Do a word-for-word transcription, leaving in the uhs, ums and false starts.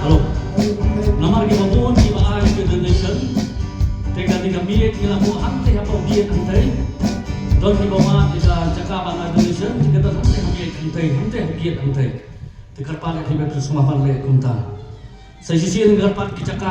Hello. Namar kiba bun kiba ai ka donation. Te kane ka miet ngi la buh hangtei hapoh gate hangtei. Don kiba wad ïa ka jaka ban ai donation, te ka don hangtei ha miet hangtei, hangtei ha gate hangtei. Te kyrpad ïa phi ba phin sngewbha ban leh kumta. Sa shisien kyrpad ki jaka